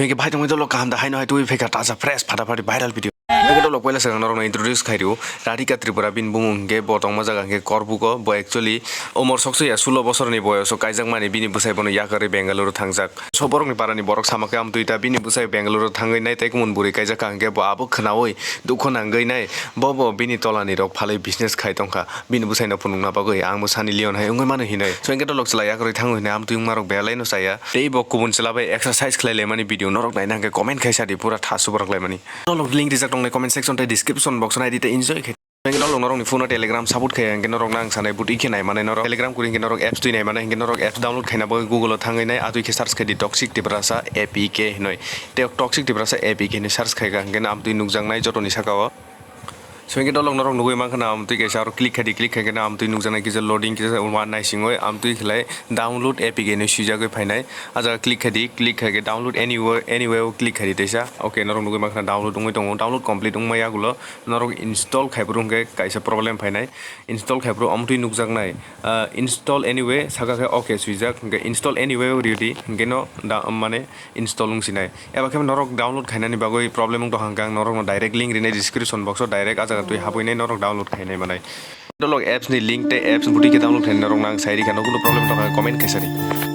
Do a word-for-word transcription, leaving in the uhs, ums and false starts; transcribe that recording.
Hingke bhai tongwi dolo kaham da haino hai twi phaikha taja fresh phata phati viral video. Hingke dolo poila swkang norokno introduce khai rio. Radhika Tripura bini bumung hingke bo tongma jaga hingke Korbugo, bo actually umor soksoya sulo bosorni boyoso kaijakmani bini bwsai bono yakarwi Bengaluru thangjak. So borokni parani borok sama khe amtwi ta bini bwsai Bengaluru thangwi nai tei kumun bwrwi kaijakha hingke bo abo khnaui dukhu nangwi nai bo bo bini tolani rok phalwi business khai tongkha. Bini bwsaino phunukna bagwi ang bo Sunny Leon hai wngwi mano hinwi. So, hingke dolok chwla yakarwi thango hinwi amtwi wngmarok belai no chaya. Tei bo kubun chwla bai exercise khlai laimani video norok naina hingke comment khai sadi pura tha subrok laimani. Dolok link rijak tongnai comment section tei description box o naidi tei enjoy khai. Hingke dolok norokni phone o Telegram support khai hingke norok nang sanai but ikhe nai manai norok Telegram kuri hingke norok apps twi nai manai hingke norok apps download khaina bagwi Google o thangwi nai atwi khe search khai di Toxic Tiprasa A P K hinwi. Tei Toxic Tiprasa A P K hinwi search khai kha hingke amtwi nukjaknai jotoni saka o. So, hingke dolok norok nugui mankha na amtwi kaisa aro click khai di, click khai khe na amtwi nukjaknai kisa loading kisa wngma naisingwi amtwi khlai download A P K hinwi swijagwi phainai. Ah jaga click khai di, click khai khe download anywhere, anywhere o click khai di teisa. Okay, norok nugui mankha na download wngwi tongo, download complete wngma yagulo norok install khai phuru hingke kaisa problem phainai. Install khai phuru amtwi nukjaknai, ah, install anywhere saka khe okay swijak, hingke install anywhere o rio di, hingke no da, mane install wng sinai. Eba khe norok download khainani bagwi problem wng tong hangkhe ang norokno direct link rinai description box o direct ah jaga twi habwi nai norok download khainai manai. Dolok apps ni link tei apps buti khe download khainai norok nang sai rikha no kunu problem tong kha comment khaisari.